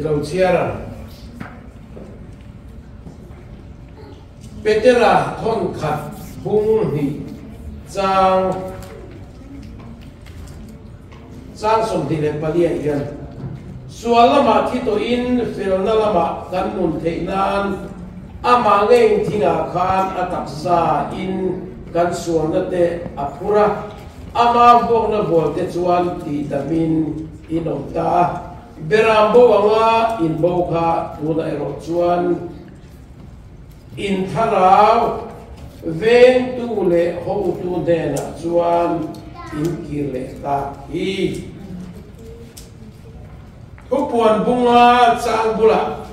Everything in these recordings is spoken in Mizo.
I lo chhiar ang. Petera thawnkhat bung hnih chang chang 24 ah hian sual lamah thi tawhin felna lamah kan nun theih nan amah ngeiin thingah khan a taksa in kan sualna te a phur a, ama vuakna vual te chuan tihdamin in awm ta a. Beram bo anga in bo kha tunah erawh chuan in thlarau vengtu leh hotu hnenah chuan in kir leh tak hi. Thupuan bunga chang bulah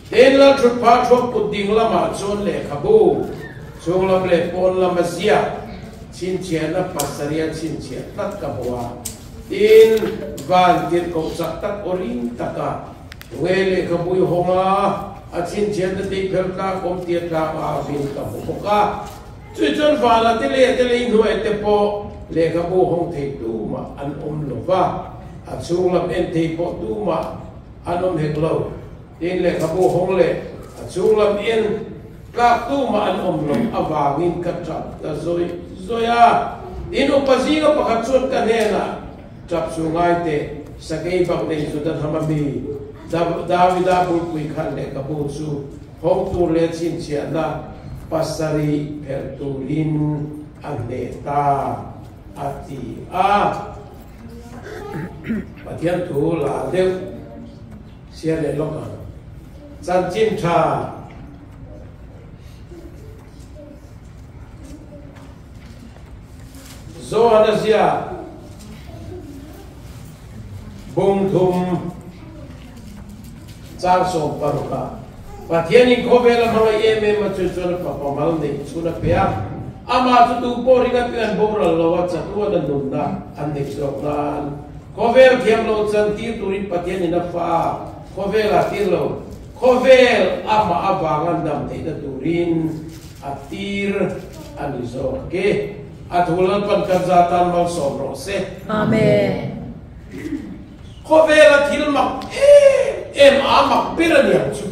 Tin Lalthutpha thuak kut ding lamah chuan lehkhabu chhung lam leh pawn lama ziak chhinchhiahna pasarih a chhinchhiah tlat ka hmu a. Tin, van tirhkoh chak tak aw ring taka nge lehkhabu i hawng a, a chhinchhiahna tih phel tlak awm tia tlak a avin ka hmu bawk a. Chui chuan vana te leh te lei hnuai te pawh lehkhabu hawng thei tumah an awm lo va, a chhung lam en thei pawh tumah an awm hek lo. Tin, lehkhabu hawng leh a chhung lam en tlak tumah an awm lo avangin ka tap ta zawih zawih a. Tin, upa zinga pakhat chuan ka hnenah, Tap chu ngai teh, sakei bak nei Juda hnam ami Davida bulpui khan lehkhabu chu hawng tur leh chhinchhiahna pasarih phelh turin a hneh ta, a ti a. Pathian thu la deuh. Sia leh lawk ang. Chanchin tha. Zohana zia bung thum chang 16 ah Pathian in khawvel a hmangaih em em a chu chuan a fapa mal neih chhun a pe a, amah chu tu pawh ring apiang an boral lo a, chatuan a nunna an neih zawk nan. Khawvel thiam lo chan tir turin Pathian in a fa khawvel ah tir lo, khawvel amah avanga dam theihna turin a tir a ni zawk e. A thu Lalpan kan za tan malsawm rawh se. Amen. Khawvel a thil mak em em a mak ber a niang chu.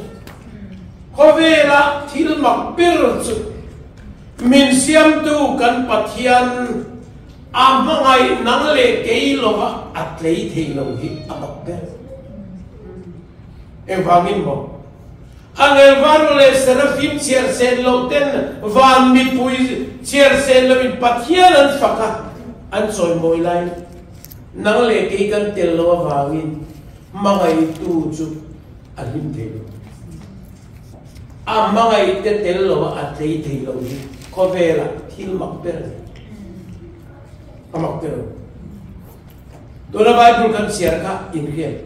Khawvel a thil mak ber chu min siamtu kan Pathian A hmangaih nang leh kei lova a tlei thei lo hi a mak ber. Engvangin maw? Angel varu leh Serafim chhiar sen loh ten van mipui chhiar sen loin Pathian an fak a, an chawimawi lai nang leh kei kan tel lo avangin hmangaihtu chu a hlim thei lo. A hmangaih te tel lo a a tlei thei lo hi khawvelah thil mak ber a ni. A mak ber a ni. Tuna Bible kan chhiar kha inhriat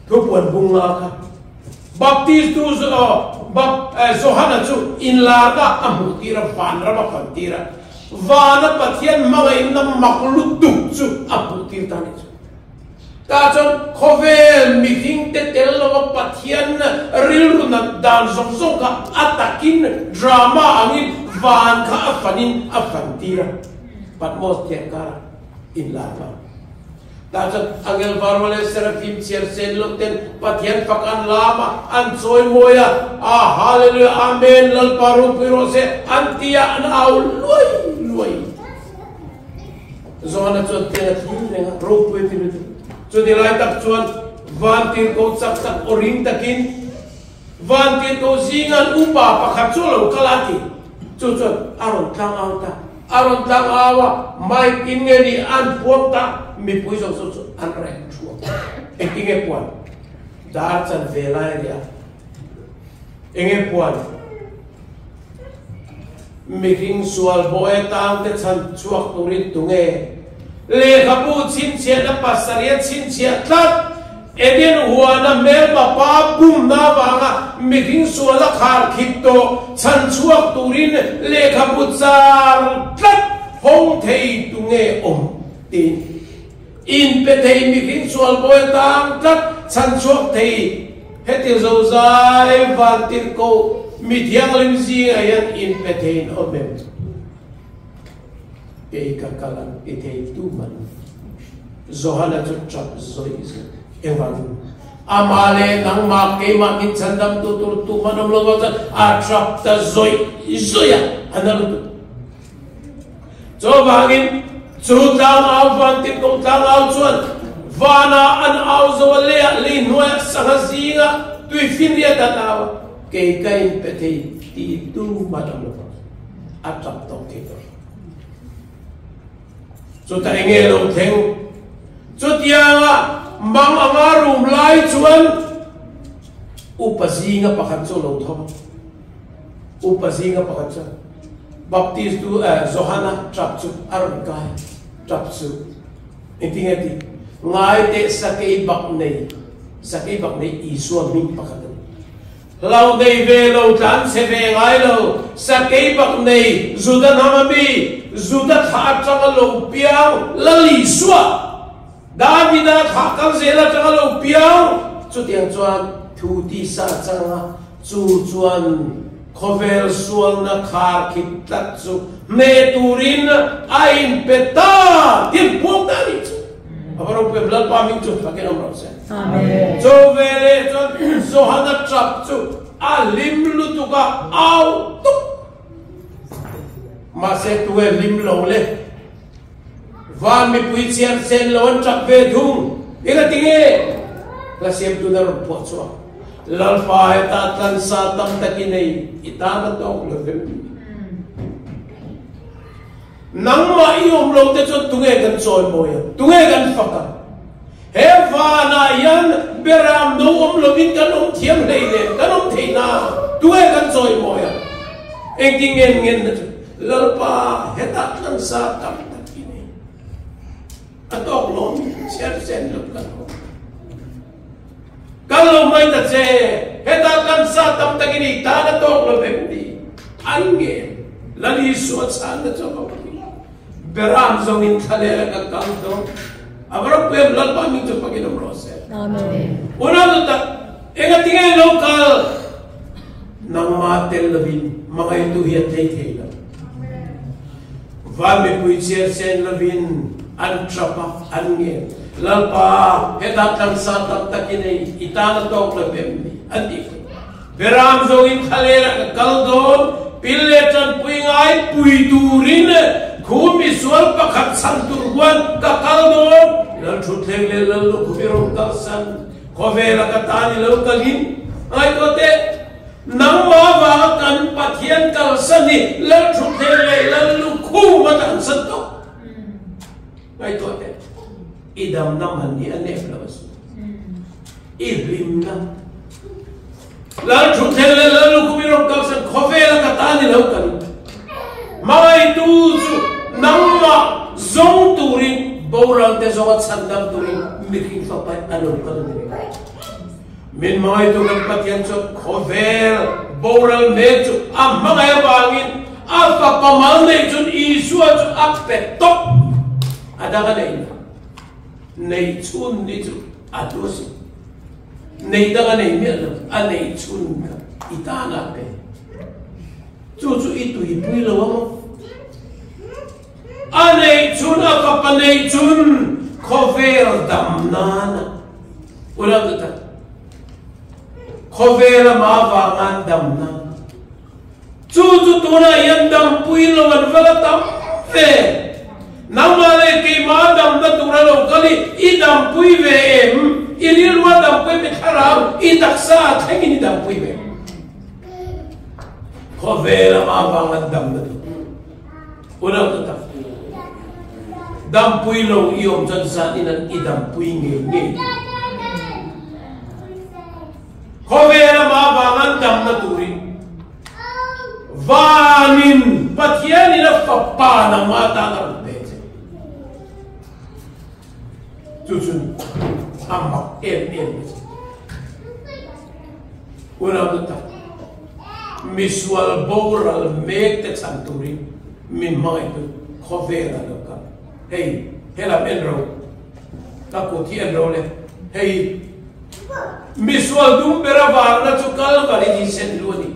thupuan bung nga kha Baptist tu Johana chu inlarna a hmuh tir a, vanram a fan tir a, vana Pathian hmangaihna mak lutuk chu a hmuh tir ta a nih chu. Tah chuan khawvel mihringte tel lova Pathian rilru nat dan zawng zawng kha a takin drama angin van kha a fanin a fan tir a, Patmos thiah kara inlar vang. Tah chuan angel varwa leh seraphim chhiar sen loh ten Pathian fak an lam a, an chawimawi a, A Hallelujah, Amen, Lalpa ropui rawh se an ti a, an au luai luai. Johana chuan tiang a thlir reng a, ropui a ti lutuk. Chuti lai tak chuan vantirhkoh chak tak aw ring takin vantirhkoh zingan upa pakhat chu a lo kal a ti. Chu chuan a rawn tlang au ta, a rawn tlang au a, mic in nge ni an puang ta, mipui zawng zawng chu an reh thuak. Engtinge puan? Dar chan ve lai a ni a. Enge puan? Mihring sual bawi atang te chhan chhuak turin tunge lehkhabu chhinchhiahna pasarih a chhinchhiah tlat? Eden huana hmelma pa bumna avanga mihring sual a khar khip tawh chhan chhuak turin lehkhabu char tlat hawng thei tunge awm? Tiin inpe thei mihring sual bawi atang tlat chhan chhuak thei Heti zozai vantirhkoh mi thianghlim zingah hian inpe theiin awm em? Kei ka kal ang ti thei tu man Johana chu tap zawih zawih. Engvangin? Amah leh nangmah keimah min chhandamtu tur tum an awm lo vang chuan a tap ta zawih zawih a, a na lutuk. Chuvangin chu tlangau vantirhkoh tlangau chuan vanah an au zo a, leiah lei hnuaiah sangha zingah tuifinriat an au a, kei ka inpe thei tih tumah an awm lo vang, a tap tawk thei tawh lo. Chutah eng nge lo thleng? Chutianga mang anga rum lai chuan upa zinga pakhat chu a lo tho a. Upa zinga pakhat chuan Baptist tu Johana tap chu a rawn kai tap chu engtin nge tih ngai teh sakei bak nei sakei bak nei Isua hming pakhat a ni. Hlau nei ve lo tlan chhe ve ngai lo sakei bak nei Juda hnam a mi Juda thla atanga lo piang Lal Isua Davida thlah kal zel atanga lo piang chutiang chuan thu tisa changa Chu chuan khawvel sualna khar khip tlat chu hmeh turin a inpe ta tih puak ta nih chu. A va ropui em, Lalpa hming chu thakin awm rawh se. Chu veleh chuan Johana tap chu a hlim lutuk a, au tuk. Mahse tunge hlim lo le? Van mipui chiar chen lo an tap ve thung. Eng a ti nge? Hla siamtu na rawn phuah chhuak. Lalpa heta tlansa tam tak i nei, i tan a tawk lo vem ni. Nangmah i awm lo te chuan tunge kan chawimawi ang? Tunge kan fak ang? He vanah hian beram no awm lovin kan awm thiam hlei nen kan awm thei na, tunge kan chawimawi ang? Engtin nge ngen na chu Lalpa hetah tlansa tam tak hi nei a tawk lawm chhiar sen lo kan awm. Kal lo mai ta che, hetah tlansa tam tak i nei tan a tawk lo vem ni? An ngen Lal Isua chhan na chu a va pui. Beram zawng in thlalel a ka kal dawn. A va ropui em, Lalpa hming chu fakin awm rawh se. Amen. Unau nu tak, enga tinge lo kal? Nangmah tel lovin hmangaitu hi a thei thei lo. Van mipui chiar chen lovin an trap a, an ngen. Lalpa, hetah tlansa tam tak i nei, i tan a tawk lo em ni? An tih fo. Beram zawng in thlalel ah ka kal dawn, pil leh tanpui ngai pui turin khu misual pakhat chhan tur huan ka kal dawn, Lal thutthleng leh Lal lukhum i rawn kalsan, khawvel a ka tan i lo kalin ngaihtuah teh, nangmah vanga kan Pathian kalsan hi Lal thutthleng leh Lal lukhum a tansan tawh. Ngaihtuah teh, i damna man hi a nep lo a si. I hlimna. Lal thutthleng leh Lal lukhum i rawn kalsan khawvela ka ta ni lo kan hmangaitu chu nangmah zawng turin boral te zawnga chhandam turin mihring fapa a lo kal a ni reng. Min hmangaitu kan Pathian chuan khawvel boral mek chu a hmangai avangin a fapa mal neih chun Isua chu a pe tawp a dang a neih na. Neih chhun ni chu a hlu a si. Neih dang a nei miah lo, a neih chhun kha i tan a pe. Chu chu i tuipui lo a maw? A neih chhun, a fapa neih chhun khawvel dam nana unau te tak khawvel ama avanga dam nana Chu chu tunah hian dampui lo an va la tam ve. Nangmah leh keimah damna tura lo kal i, i dampui ve em? I rilrua dampui mi thlarau, i taksa a thlengin i dampui ve em? Khawvel ama vang an damna tur. Unau ta tak, dampui lo i awm chuan zanin an i dampui ngei ngei tur. Khawvel amah vanga damna turin vanin Pathianin a fapa nangmah atan a rawn pe che. Chu chu a mak em em a che. Unau tak, misual boral mek te chhan turin min hmangaihtu khawvel a lo kal. Hei, helam en ro. Ka kut hi en ro le. Hei, misual dum ber avangna chu Kalvari thisen lu a ni.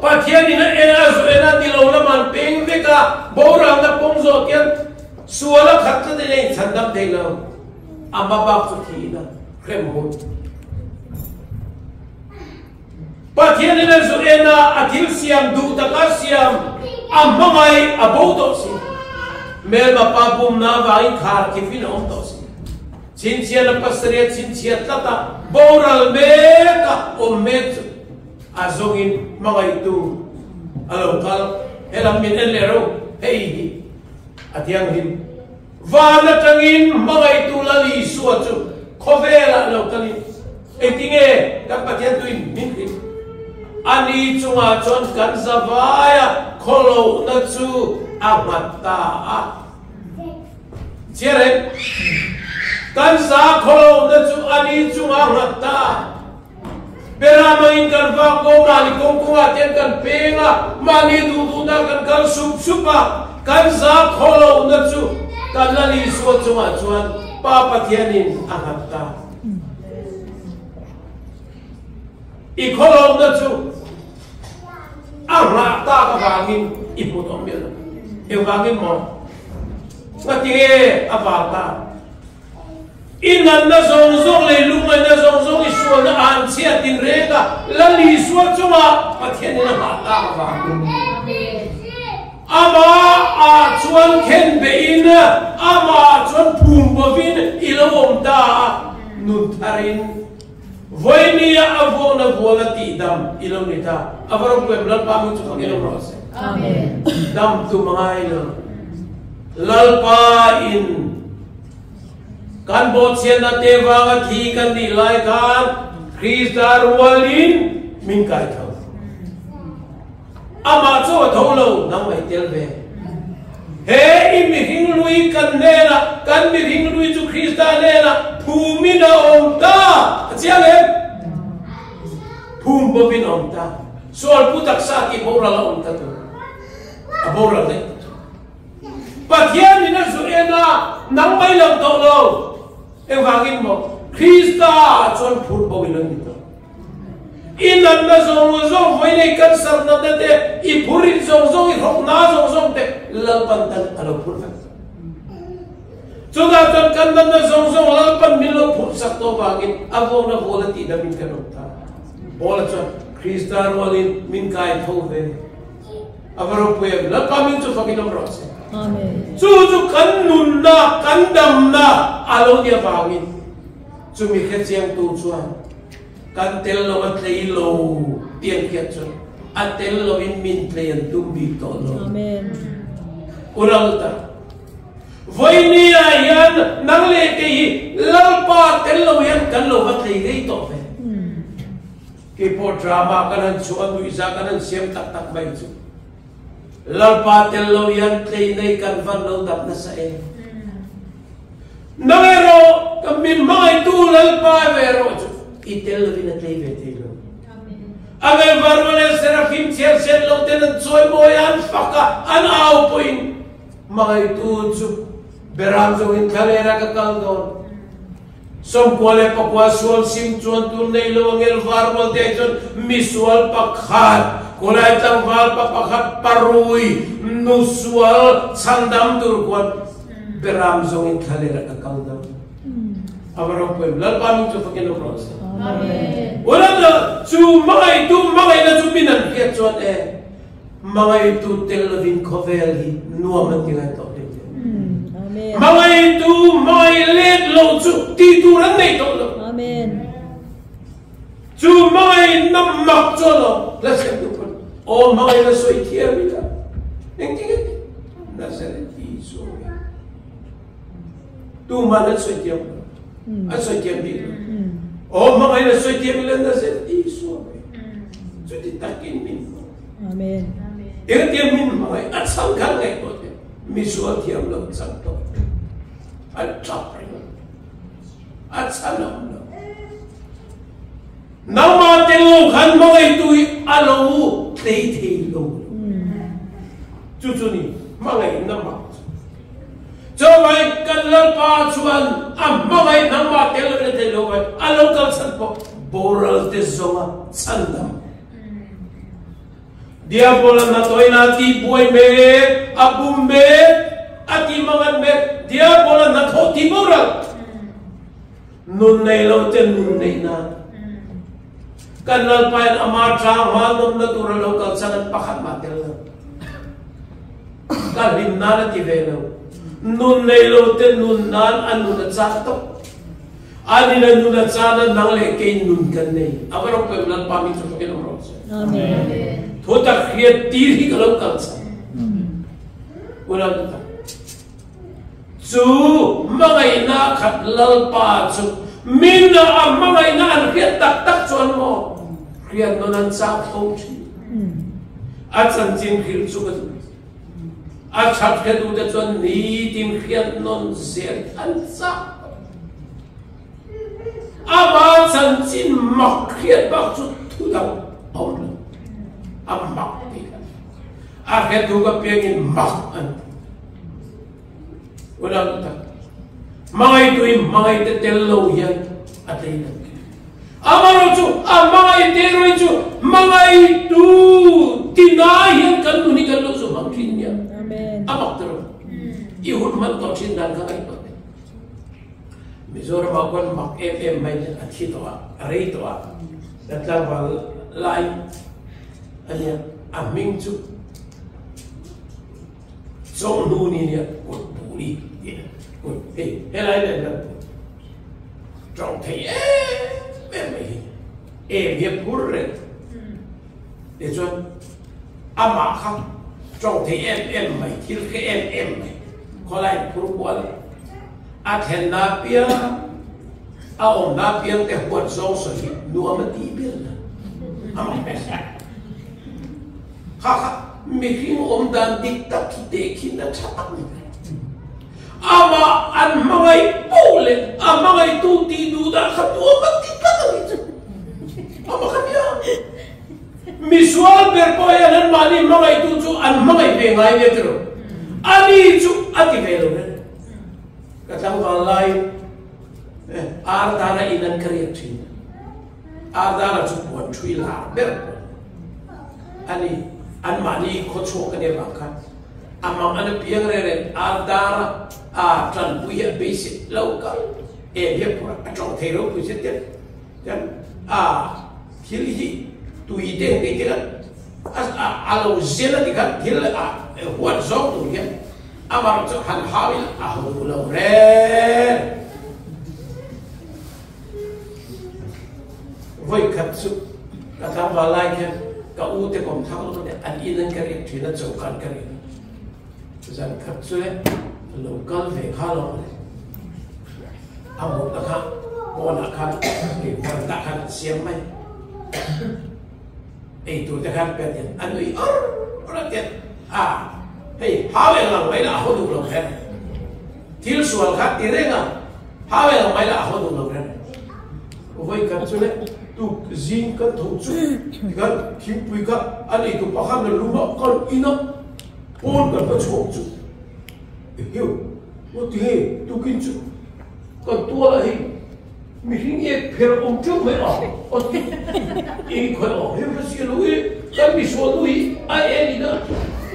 Pathianin a en a zu en a ni lo lam an peng vek a, boralna pawng zawh hian sual a khat tlat in a inchhandam thei lo. A hma bak chu thiin a. Hremhmun. Pathianin a zu en a, a thil siam duh taka siam a hmangaih a bo tawh si. Hmelma pa bumna avangin khar khifin a awm tawh si. Chhinchhiahna pasarih a chhinchhiah tlat a, boral mek a awm mek chu a zawngin hmangaihtu a lo kal. Helam min en leh ro, hei hi a thianghlim. Van atangin hmangaihtu Lal Isua chu khawvelah lo kalin engtinge kan Pathian tuin min hrilh? Ani chungah chuan kan zavaia khawlohna chu a nghat ta a. Chiar em? Kan za khawlohna chu ani chungah a nghat ta a. Beramangin kan vak ko, mahni kawng kawngah te kan peng a, mahni duh duhna kan kal sup sup a, kan za khaw lohna chu kan Lal Isua chungah chuan Pa Pathianin a nghat ta. I khaw lohna chu a nghah tak avangin i hmu tawh miah lo. Engvangin maw? Ngatinge a val ta? I natna zawng zawng leh lungngaihna zawng zawng i sualna a han chhiat tin reng a, Lal Isua chungah Pathianin a nghah tak avangin Amah ah chuan khen behin, Amah ah chuan phum bovin i lo awm ta a, nun tharin vawinia a vuakna vual a tihdam i lo ni ta. A va ropui em, Lalpa hming chu fak i lo rawh se. Dam tum a ngai lo. Lalpa in Kan bawhchhiatna te vanga thi kan nih lai khan Krista rualin min kai tho. Amah chu a tho lo, nang mai tel ve. He i mihring lui kan hnenah, kan mihring lui chu Krista hnenah phumin a awm ta. A chiang em? Phum bawkin a awm ta. Sual pu taksa tih boral a awm ta tur. A boral daih ta tur. Pathian in a zu en a, nang mai lo tawh lo. Engvangin maw? Krista ah chuan phur bo in an ni tawh. I natna zawng zawng vawi nei cancer natna te, i phurit zawng zawng, i hlawkna zawng zawng te Lalpan tan a lo phur vek. Chutah chuan kan natna zawng zawng Lalpan min lo phurh sak tawh vangin a vawna vawl a tihdam in kan awm ta. Paula chuan Krista rualin min kai tho ve. A va ropui em? Lalpa min chu fakin awm rawh se. Amen. Chu chu kan nunna, kan damna a lo nia vangin chumi hrechiangtu chuan kan tel lo a tlei lo tiang khian chuan a tel loin min tlei an tum bik tawh lo. Amen. Ural ta. Vawinia hian nang leh kei hi Lalpa tel lo hian kan lo va tlei rei tawh ve. Kei pawh drama kan han chhuah a, nuihza kan han siam tak tak mai chu. Lalpa tel lo hian tlei nei kan van lo dam nasa em. Nang erawh ka min hmangaihtu Lalpa ve erawh chu i tel lovin a tlei ve thei lo. A ngaihvar leh Seraphim chhiarchhiat lo ten an chawimawi a, an fak a, an au pawhin hmangaihtu chu Beram zawngin thlalera ka kal dawn. 94 sual sim chuan tur nei lo angel var rual te ah chuan misual pakhat, khawlai tlangval pa pakhat parui nu sual chhandam tur khuan beram zawngin thlalel ah ka kal dam. A va ropui em. Lalpa min chu fakin awm rawh se. Ulan chu hmangaihtu hmangaihna chu min an hriat chuan e Hmangaihtu tel lovin khawvel hi nuam an ti ngai tawh hle hle. Hmangaihtu hmangaih let lo chu tih tur an nei tawh lo. Chu hmangaihna mak chu a lo la sem duh phawt. Aw hmangaihna sawi thiam ila engtin nge Nazareth Isua hi tuman an sawi thiam lo. An sawi thiam bik lo. Aw hmangaihna sawi thiam ila Nazareth Isua hi chuti takin min hmu. Amen. Engtiang min hmangaih a chhang khan ngaihtuah teh misual thiam lo chang tawh an tap reng a chhan awm lo. Nangmah tel lo khan hmangaihtu hi a lo tlei thei lo. Chu chu ni hmangaihna mak chu. Chuvangin kan Lalpa chuan a hmangaih nangmah tel lo in a tlei lo mai a lo kal chhan pawh boral te zawnga chhandam. Diabola hnathawina tihbuai mek, a bum mek, a tihmangan mek, Diabola hnathawh tih boral. Nun nei lo te nun neih nan. Kan Lalpain ama tang hma nawmna tur a lo kal chhan an pakhat mah tel lo. Ka hlim nan a ti ve lo. Nun nei lo te nun nan a nun a chak tawp. Anin a nun a chan a nang leh kei nun kan nei. A va ropui em Lalpa mi chu fakin awm rawh se. Amen. Thutak hriat tir hi ka lo kal chhan. Unau te tak. Chu hmangaihna khat Lalpa chu min a hmangaihna an hriat tak tak chuan maw hriat nawn an chak fo thin. A chanchin hrilh chu ka duh. A that hretute chuan nitin hriat nawn zel an chak. Ama chanchin mak hriat bak chu thu dang a awm lo. A mak tih kha. A hretu ka piangin mak an ti. Unau tak, hmangaihtuin hmangaihte tel lo hian a tlei lo. Amaherawh chu a hmangaihte erawh chu hmangaihtu tina hian kan nun hi kan lo zu hmang thin nia. A mak ta lo. I hun hman tawh thin dan kha ngaihtuah teh. Mizoram ah khuan mak em em mai hian a thi tawh a, a rei tawh a, kan tlangval lai a nia, a hming chu Chawhnu ni nia kut puri tih a ni, kut hei helai nen hian kut tawng thei em em mai hi em hi a phur reng tichuan amah kha tawng thei em em mai thil hre em em mai khawlai phur kual A thlenna piang, a awmna piang te huat zawng sawi hi nuam a tih ber la. A mak ber. Kha kha mihring awm dan dik tak hi tehkhin a tha tak ni ber. Amah an hmangaih poh leh a hmangaihtu tih duh dah kha nuam a ti tlat a nih chu. A mak a nia. Misual ber pawh hian anmahni hmangaihtu chu an hmangaih ve ngai nia tiraw. Ani chu a ti ve lo ber. Ka tlangval laiin Ardara in an ka riak thin. Ardara chu puan thui lar ber pawh a ni. Anmahni khawchhuak a nih avang khan a mang an apiang reng reng Ardara a tanpui hi a beisei lo kal em hi a phur a, a tawng thei ropui zet zet. Chuan a thil hi tui te ang tih te khan a lo zel a ti khan thil a huat zawng tur hian Amah chu han hau in a ho duh lo reng. Vawi khat chu ka tlangval lai khian ka u te kawm thak lo te an in an ka riak thin a, choka an ka riak a. Zan khat chu le lo kal ve kha lo le. A mutna kha pawnah khan veranda khan an siam mai. Ei tur te khan pet in a nui awr awr a tiat a, hei hau eng lang mai lah a haw duh lo kher. Thil sual kha ti reng a, hau eng lang mai lah a haw duh lo kher. Vawi khat chu le tuk zing kan tho chu tikhan thingpui kha a nei tu pakhat na lum a kan in a, pawn kan va chhuak chu ehiu maw ti hei tukin chu kan tual ah hei Mihring ek pher awm teuh mai a, a ti. I khawi awm hi hre si lo i, kan misual nu hi a en in a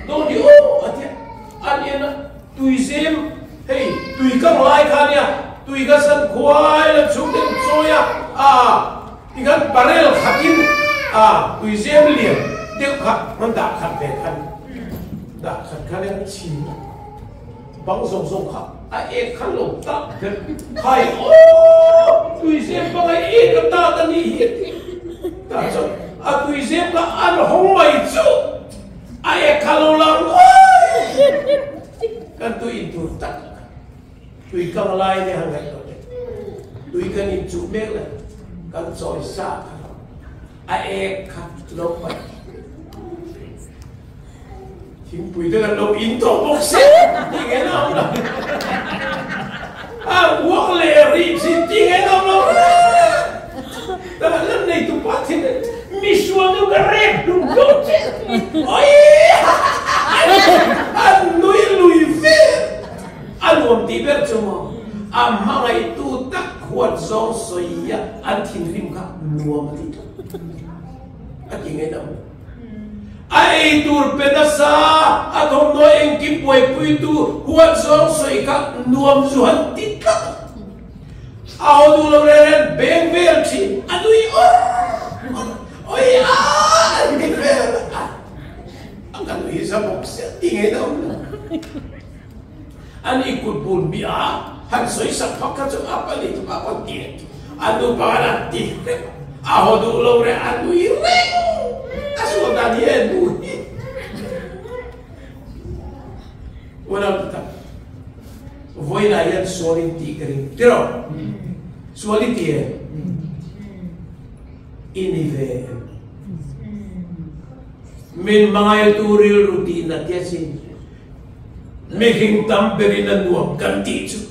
dawn hi aw a ti a. An en a, tui zem hei tui kang lai kha nia, tui ka san khuai la chhung deuh chawi a, a tikhan barrel khatin a tui zem lian deuh kha an dah khat ve khan, dah khat kha nia chhin a. Bang zawng zawng kha a ek kha lo tak vek khai aw tuizem pangai ek a tat a nih hi tah chuan a tuizem kha an hawng mai chu a ek kha lo lang uai kan tui in tur tak tui kang lai ne han ngaih tawh te tui kan in chuh mek le kan chawi sa kha a ek kha lo paih Thingpui te kan lo in tawh bawk se ti nge na awm lo. A uak leh rih si ti nge na awm lo. Ta lan nei tu pa thin mi sual deuh ka rek hlum hlum che. Oi! An nui lui ve. A nuam tih ber chu maw a hmangaihtu tak huat zawng sawi a an thinrim kha nuam a ti tlat. A ti nge na awm lo. A ei tur pe nasa, a thawmhnaw engkim buaipuitu huat zawng sawi kha nuam zu han ti tlat a. A haw duh lo reng reng beng vel thin a nui awr awr oi a an ti vel a a ka nui za bawk sia ti ngei na awm lo a ni kut bun mi a han sawi sak phak kha chu a pa ni chu a pawn ti a nu pakhat a ti hrep a haw duh lo reng a nui reng a sual dan hi e nu hi Unau ti tak. Vawiinah hian sual in tih ka ring tiraw? Sual i ti em? I ni ve em? Min hmangaitu rilru tih nat hi a sin. Mihring tam berin a nuam kan tih chu.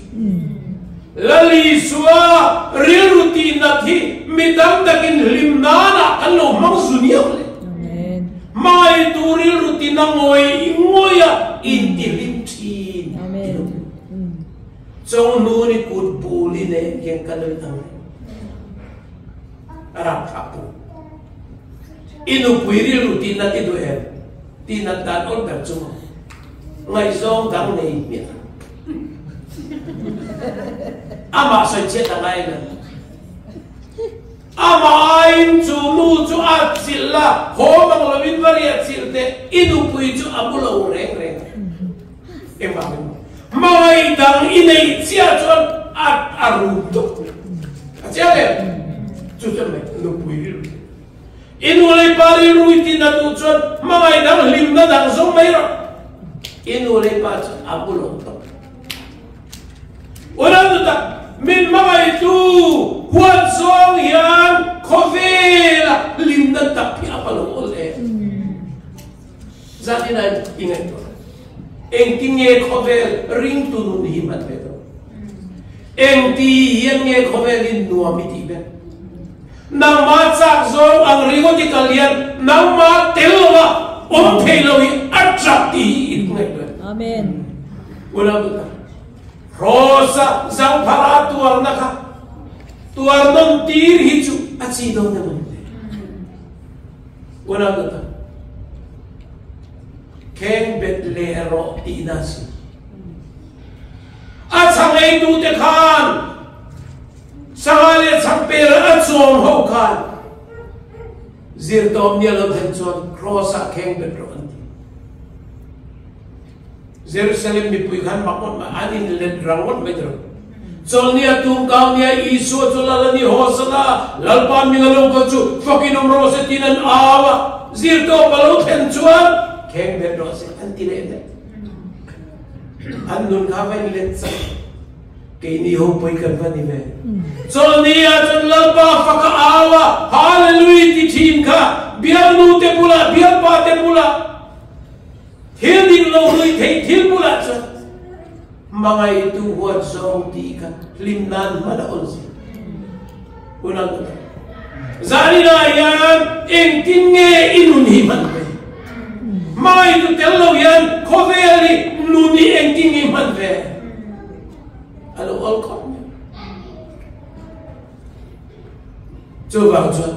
Lal Isua rilru tih nat hi mi tam takin hlim nanah kan lo hmang zu niau le. Hmaitu rilru tina ngawi ngawia intihlim thin i lo. Chongnun i kut bul i nen hian ka nui ang reng. A rapthlak pu. I nupui rilru tinat i duh em? Tinat dan awl ber chu maw? Ngaihzawng dang nei hmiah. Amah sawichhiat a ngai lo. Amah aiin chu nu chu a chilh a, haw mang loin va riah chilh teh, i nupui chu a mu lo reng reng a. Engvangin maw? Hmangaih dang i neih chiah chuan a a rum tuk. A chiang em? Chu chuan mai nupui rilru. I nu leh pa rilru i tin a duh chuan hmangaih dang hlimna dang zawng mai rawh. I nu leh pa chu a mu lo tawp. Unau nu tak, min hmangaihtu huat zawng hian khawvela hlimna tak hi a pa lo awl em? Zan inah i ngaihtuah. Engtin nge khawvel ringtu nun hi hman ve dawn? Engti hian nge khawvelin nuam i tih ber? Nangmah chak zawng ang ringawt i kal hian nangmah tel lova awm thei lo hi a tap tih hi i ngaihtuah. Amen. Unau duhtak, Rosa zangphara tuarna kha tuar nawn tir hi chu a chi dawn emaw ni le. Unau duhtak, kheng bet leh rawh tihna a si. A chhang eitute khan Sangha leh chhangpel a chawm ho khan zirtawm nia lo thlen chuan Kraws ah kheng bet rawh an ti. Jerusalem mipui khan mak ngawt mai, an in let rang ngawt mai tiraw. Chawlhnia tumkau nia Isua chu Lal a ni Hosana, Lalpa hming a lo kal chu fakin awm rawh se tiin an au a, zirtawp a lo thlen chuan kheng bet rawh se an ti leh daih. An nun kha va in let chak. Keini ho pawi kan va ni ve. Chawlhni ah chuan Lalpa fak a au a, Hallelui ti thin kha bialnu te bulah, bialpa te bulah, thil dik lo hlui theih thil bulah chuan hmangaihtu huat zawng tih kha hlim nan hman a awn zel. Unau te tak, zaninah hian engtin nge i nun hi hman ve? Hmangaihtu tel lo hian khawvel hi nun hi engtin nge i hman ve? A lo awl khawp mai. Chuvang chuan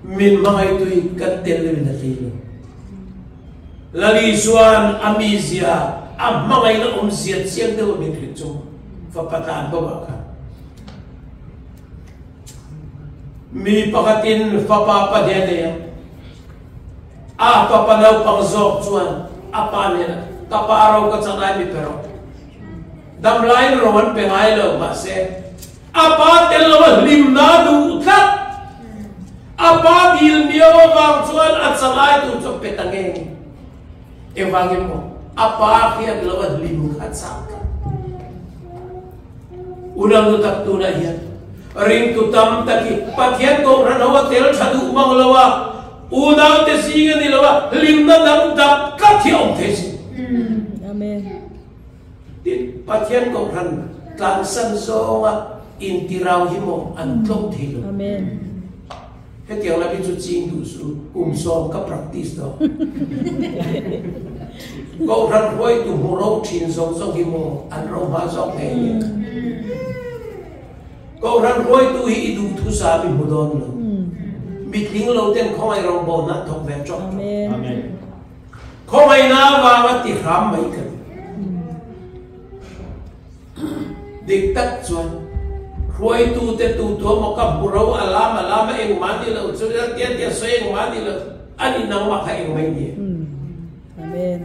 min hmangaihtu hi kan tel lovin a hlei lo. Lali chuan a mizia, a hmangaihna awmzia chiang deuh a min hrilh chung fapa tlan bo ah khan mi pakhatin fapa pahnih a nei a, a fapa naupang zawk chuan a pa hnenah, Ka pa ro ka chak lai mi pe rawh. Dam laiin ro an pe ngai lo, mahse a pa tel lo a hlimna duh tlat. A pa dil miau avang chuan a chalai tur chu a pe ta nge nge. Engvangin maw? A pa hriat lo a hlim kha chak tlat. Unau nu tak tunah hian ringtu tam tak hi Pathian kohhran ho a tel tha duh mang lo a, unaute zing a ni lo a, hlimna dang dap tlat hi a awm thei si. Amen. Tin, Pathian kohhran tlansan zawnga intirau hi maw an tlawm thei lo. Amen. Hetiang lam hi chu ching duh su, kum sawm ka practice tawh. Kohhran hruaitu hmu ro thin zawng zawng hi maw an ro hma zawk ngei nge. Kohhran hruaitu hi i duhthu sam i hmu dawn lo. Mitling lo ten khawngaih rawngbawl hna thawk ve tawk tawk. Amen. Khawngaihna avanga ti hram mai ka ni. Dik tak chuan hruaitute tu tu emaw ka hmu ro a lam a lam a engmah ni lo chu tia tia sawi engmah ni lo a ni nangmah kha engmah i ni. Amen.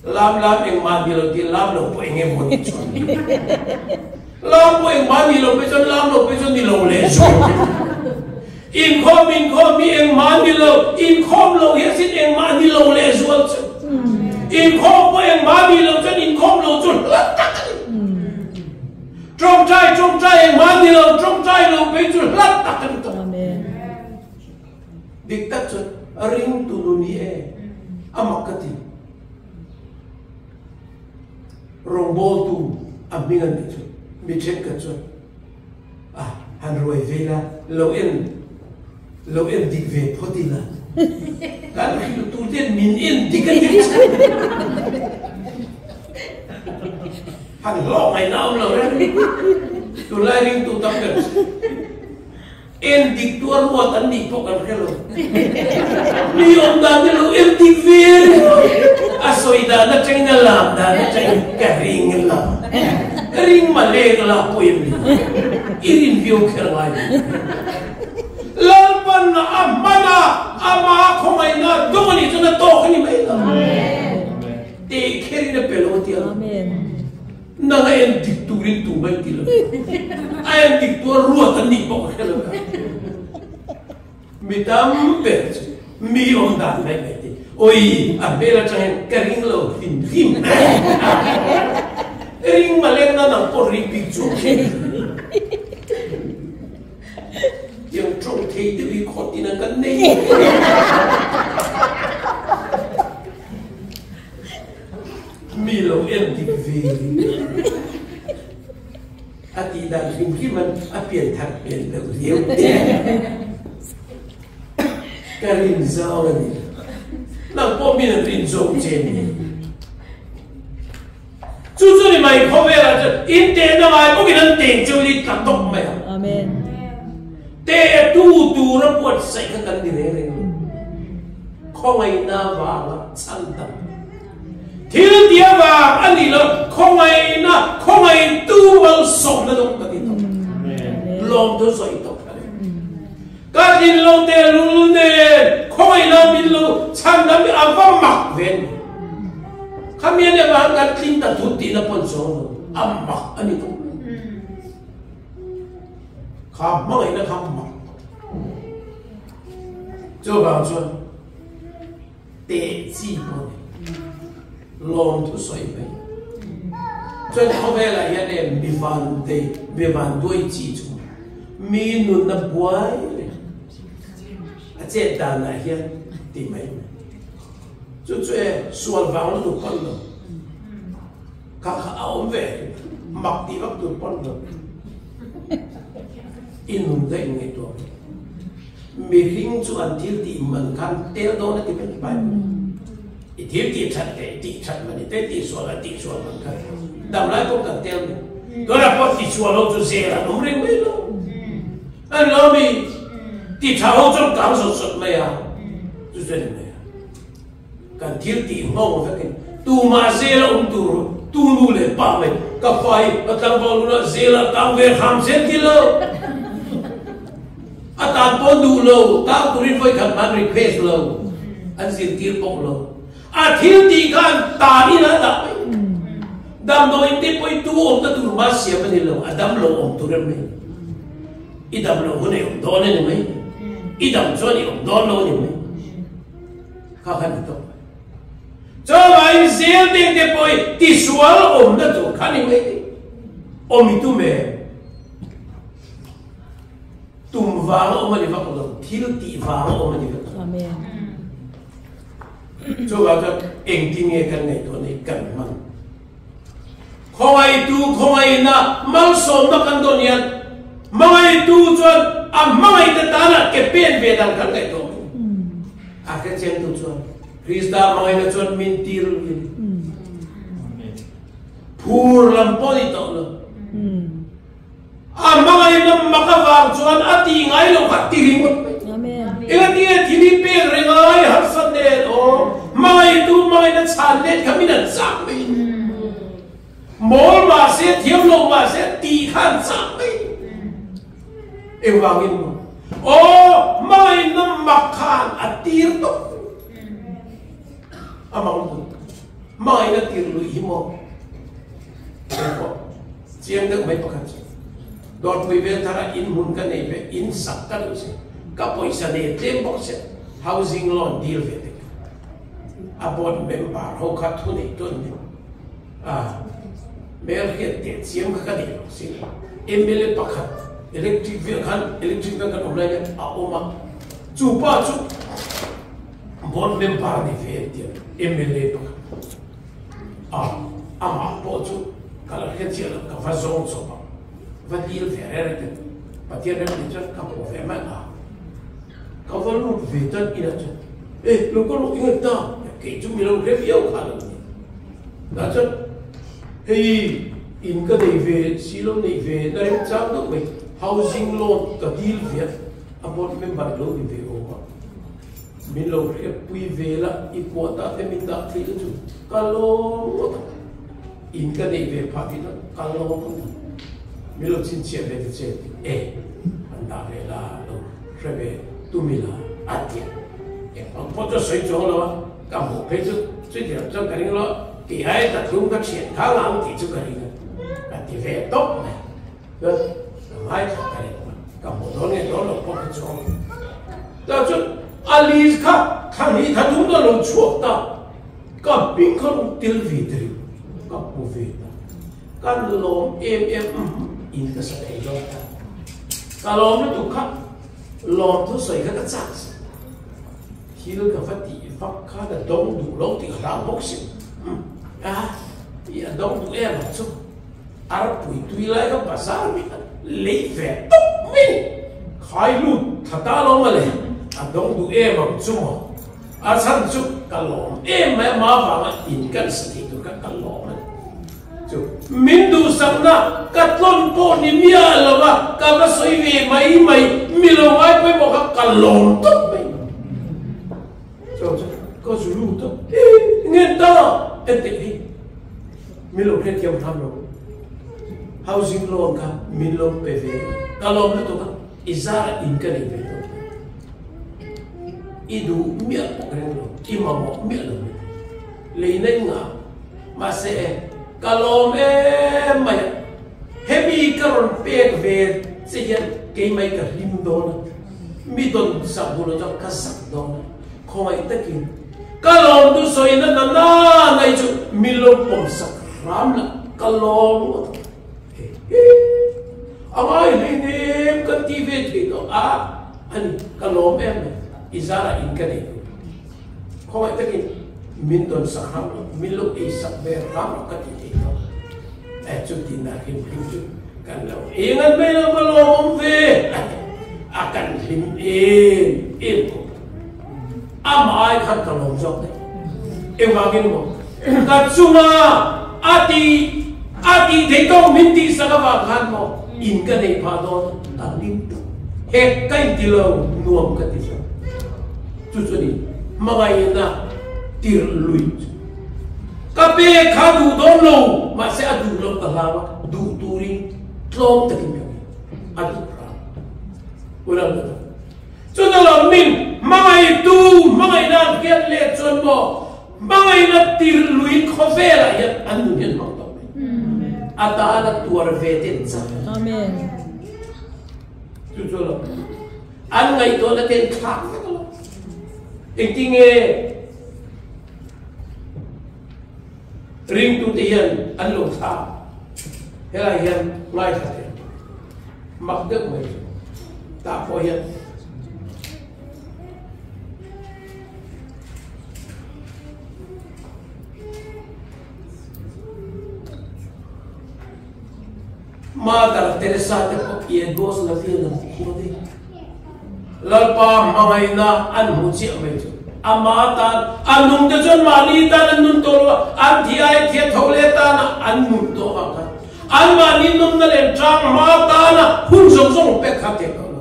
Lam lam engmah ni lo tih lam lo pawh eng emaw ni chuan. Lam pawh engmah ni lo pawh chuan lam lo pawh chuan ni lo leh zual. Inkhawm inkhawm hi engmah ni lo, inkhawm lo hi asin engmah ni lo leh zual chu. Inkhawm pawh engmah ni lo chuan inkhawm lo chu hla tak a ni. Tawngtai tawngtai engmah ni lo, tawngtai lo phei chu hla tak a ni tawh. Dik tak chuan ringtu nun hi e a mak ka ti. Rawngbawltu a hming an tih chu mi thenkhat chuan a han ruai ve la, lo en lo en dik ve phawt ila kan hrilh tur ten min en dik a ni han hlawk ngaihna awm lo reng tunlai ringtu tam ber En dik tuar ruat an nih pawh kan hre lo. Mi awm dan hi lo en dik ve ringawt. A sawi dan atangin a lam dan atangin ka ring lo. Ka ring ma leng la pawh em ni? I rin viau kher ngai lo. Lalpan a hman a, ama khawngaihna a dawng a nih chuan a tawk a ni mai lo. Teh kherin a pe lo a ti ang. Nang a en dik turin tu mai ti lo. A en dik tu a ruat an nih pawh ka hre lo ka. Mi tam ber chu mi awm dan mai mai ti. Oi, a hmel atangin ka ring lo hlim hlim. Ring maleng na nang pawh ring bik chu Tiang tawng thei deuh hi khawt in an kan nei. Mi lo en dik ve a tih dan hrim hrim an a pian thar hmel deuh riau te ka rin zau a ni. Nang pawh min an rin zawng che ni. Chu chu ni mai khawvelah chuan in tehna ngai bawkin an teng cheu ni tla tawk mai ang. Amen. Teh tu tura buatsaih kha kan ni reng reng lo. Khawngaihna vanga chhan dam. Thil ti avang a nih loh khawngaihna, khawngaihtu malsawmna dawng ka ti tawp. Lawmthu sawi tawp ka ni. Ka tlin lo tehlul nen khawngaihna min lo chhan dam hi a va mak ve ni. Khami a nih avang kan tlin ta thut tihna pawn zawng lo, a mak a ni tawp. Kha hmangaihna kha mak tawp. Chuvang chuan teh chi pawh a ni. Lawmthu sawi mai. Chuan khawvelah hian e mi van dei, mi van duai chi chu mi nunna buai reng a chet danah hian ti mai mai. Chu chu e sual vang lutuk pawn lo. Kha kha a awm ve mak tih vak tur pawn lo. I nun daih ngaihtuah ve. Mihring chu an thil tih man khan tel dawn a ti mai Bible in. I thil tih that leh i tih that man i te tih sual a tih sual man khan dam lai pawh kan tel mai. Tunah pawh ti sual ho chu zel an awm reng mai lo. An lo mi ti tha ho chuan kang zawt zawt mai a chu chu a ni mai a. Kan thil tih nghawng vekin tumah zel a awm tur tu nu leh pa mai ka fa hi ka tlangval hunah zel a tang ve hram zel ti lo. A tan pawh duh lo, tang turin vawi khat hman request lo, an zirtir bawk lo. A thil tih khan tan in a dah mai. Damdawiin te pawh hi tu awmna tur mah siam a ni lo, a dam lo awm tur em mai. I dam lo hun i awm dawn a ni mai. I dam chuan i awm dawn lo a ni mai. Kha kha ni tawp mai. Chuvangin zel deng te pawh hi tisual awmna tur kha ni mai ni. Awm i tum em? Tum vang a awm a ni vak lo, thil tih vang a awm a ni vak lo. Amen. Chuvang chuan engtin nge kan ngaihtuah nei kan hman. Khawngaihtu khawngaihna malsawmna kan dawn hian hmangaihtu chuan a hmangaihte tana ke pen ve dan kan ngaihtuah mai. A hrechiangtu chuan Krista hmangaihna chuan min tir lui a ni. Phur lam pawh ni tawh lo. A hmangaihna mak avang chuan a tih ngai lo kha ti ringawt mai. Eng ati nge thil hi pek reng ai harsat nen aw hmangaihtu hmangaihna chhan let kha min an chak mai. Mawl mah se, thiam lo mah se, tih kha an chak mai. Engvangin maw? Aw, hmangaihna mak khan a tir tawp. A mang tu. Hmangaihna tir lui hi maw? Engpawh, chiang deuh mai pakhat chu. Dawrpui vel thara in hmun ka nei ve, in sak ka duh si. Ka pawisa nei tlem bawk sia, housing loan deal ve tek. A board member ho kha thu nei tu an ni. A hmel hian teh chiam kha ka nei lo si. Mla pakhat electric vel khan electric vel kan awm lai hian a awm a, chu pa chu board member a ni ve an ti a, mla pakhat. A amah pawh chu ka la hriat chiah lo, ka va zawng chawp a, va dil ve reng reng te Pathian rem tih chuan ka hmu ve mai a. Ka va lut ve tan inah chuan e lo ka rawh ingat ta kei chu mi lo hre viau kha lo ni. Tah chuan hei in ka nei ve si lo nei ve na rem chang deuh mai housing loan ka dil ve a, a board member lo ni ve awm a, min lo hriatpui ve la i kuah te min dah theih na chu ka lawm ngawt a, in ka nei ve phah tih chuan ka lawm ngawt a, min lo chhinchhiah ve ta che e an dah ve la lo hre ve tumila a ti a, engpang pawh chu a sawi chuang lo a. Ka hmuh phei chu chutiang chuan ka ring lo, tih ai ka thlum ka thian kha ang tih chu ka ring a, ka ti ve tawp mai. Chuan ka ngaithla ka ring a, ka hmuh dawn nge dawn lo pawh ka chuang lo. Tah chuan a list kha thla hnih thla thum dawn lo chhuak ta, ka hming kha lo tel ve ta rih, ka hmu ve ta. Kan lawm em em in ka sa thei dawn ta. Ka lawm lutuk kha, lawm thusawi kha ka chak si. Thil ka va tih vak khan a dawng duh lo tih ka hlau bawk si. A, i a dawng duh em ang chu. Arpui tui lai kha bazar mi kha lei ve tawp mai ni. Khai lut tha ta lo mawle, a dawng duh em ang chu maw. A chhan chu ka lawm em mai a, ma vanga in kan sa thei tur kha ka lawm a ni. Chu min duhsakna ka tlawn pawh ni miah lo a, ka va sawi ve mai mai, mi lo ngai pawimawh kha ka lawm tawp mai. Chuan chu ka zu lut a, he nge ta enteh hi min lo hrethiam hram lo, housing loan kha min lo pe ve a, ka lawm lutuk a, i zara in ka nei ve tawp mai. I duh miah pawh ka ring lo, i mamawh miah lo mai. Lei na i ngah. Mahse, ka lawm em mai a, hemi ka rawn pek ve che hian keimai ka hlim dawn a, mi dawn sak duh lo chuan ka zak dawn a, khawngaih takin ka lawm tu sawina na na nai chu mi lo pawm sak hram la, ka lawm ngawt ang. He he, a ngai hleinem kan ti ve thei tawh a, ani ka lawm em mai, i zarah in ka nei tur. Khawngaih takin min dawn sak hram lo, min lo ei sak ve hram lo ka ti thei tawh. E chu tin a hlim hlim chu kan lo ei ngan mai lo va lawmawm ve a ti. A kan hlim em em khawp a. Amah ai khan ka lawm zawk daih. Engvangin maw? Ka chunga a ti a tih theih tawk min tih sak avang khan maw in ka neih phah dawn a, ka hlim tak. Hek ka inti lo, nuam ka ti zawk. Chu chu ni hmangaihna tirh lui chu. Ka pek kha duh dawn lo, mahse a duh loh ka hlau a, duh turin tlawm takin ka ngen. A duh hram. Unau ta tak. Chutah lo min hmangaihtu hmangaihna an hriat leh chuan maw hmangaihna tirh luiin khawvelah hian an nun hian hmang tawh mai. A tana tuar ve te an chak. Amen. Chu chu lo. An ngaihtuahna te an thlak vek a lo. Engtinge ringtute hian an lo thlak? Helai hian ngaithla teh. Mak deuh mai chu. Tah pawh hian Mother Teresa te pawh Yugoslavia lam khua daih. Lalpa hmangaihna an hmu chiah mai chu. Ama tan a nung te chuan mahni tan an nun tawh lo a, an thi ai thia tho leh tana an nun tawh avang khan an mahni nawmna leh tang hma tana hun zawng zawng pek kha thei tawh lo.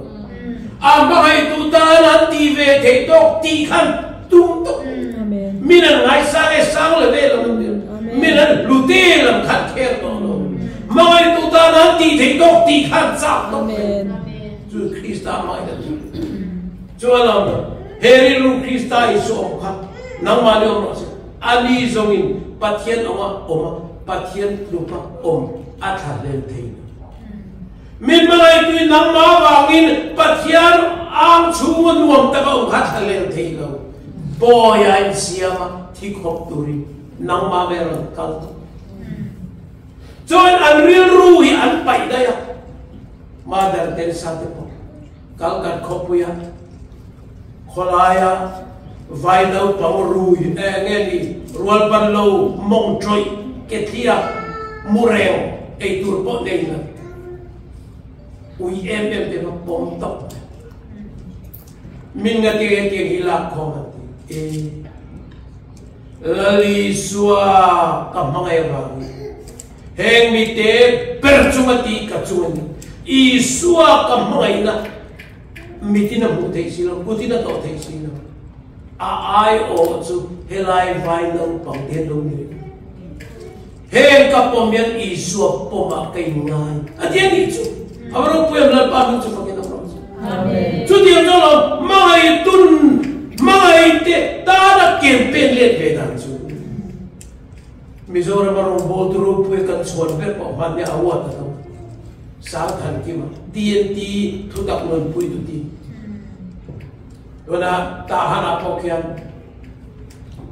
A hmangaihtu tan an ti ve thei tawk tih khan tum tawh. Min an ngaisang e sang le ve lo an ti. Min an hlute lam khan kher tawh lo. Hmangaihtu tan an tih theih tawk tih kha an chak tawk mai. Chu Krista hmangaihna chu. Chuan a awm lo. He rilru Krista Isua awm kha nangmahni awm rawh se. Ani zawngin Pathian awma awm a, Pathian tluka awm a thlahlel thei lo. Min hmangaihtuin nangmah avangin Pathian ang chhunga nuam taka awm kha thlahlel thei lo. Bawi a insiam a, thi khawp turin nangmah ve rawn kal tawh. Chuan an rilru hi an paih daih a, Mother Teresa te pawh Kalkat khawpuia khawlaia vai naupang rui eh nge ni rualban lo mawng tawih ke thliak mu reng ei tur pawh nei lo ui em em te kha pawm tawp mai. Min nga ti hetiang hi lak khawm an ti e. Lalisua ka hmangaih avangin heng mite ber chunga tih ka chung a ni. Isua ka hmangaihna mitin a hmuh theih si lo, kutin a tawh theih si lo. A aiawh chu helai vai naupang te an lo ni reng. Heng ka pawm hian Isua pawmah ka inngai a ti a nih chu. A va ropui em Lalpa hming chu fakin awm rawh se. Chutiang chu alawm hmangaih tun hmangaih te tana campaign let ve dan chu. Mizoram a rawngbawltu ropui kan chhuan ber pawh hmanni a award a lo. Sangthankima TNT thutak nunpui tu ti. Tuna Tahan ah pawh khian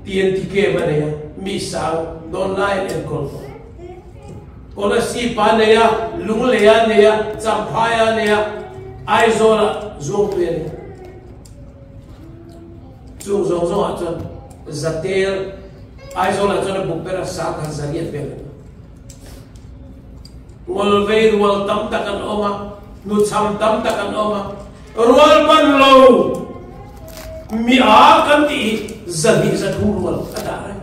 TNT game a nei a, mi sang dawn lai an enkawl tawh. Kolasib a nei a, Lunglei a nei a, Champhai a nei a, Aizawl ah Zuangtui a nei a. Chung zawng zawng ah chuan Zatel, Aizawl ah chuan a buk ber a 10,000 zariat vel a ni. Ngawlvei rual tam tak an awm a, hnuchham tam tak an awm a, rual ban lo mi a kan tih hi 203 rual a dah reng.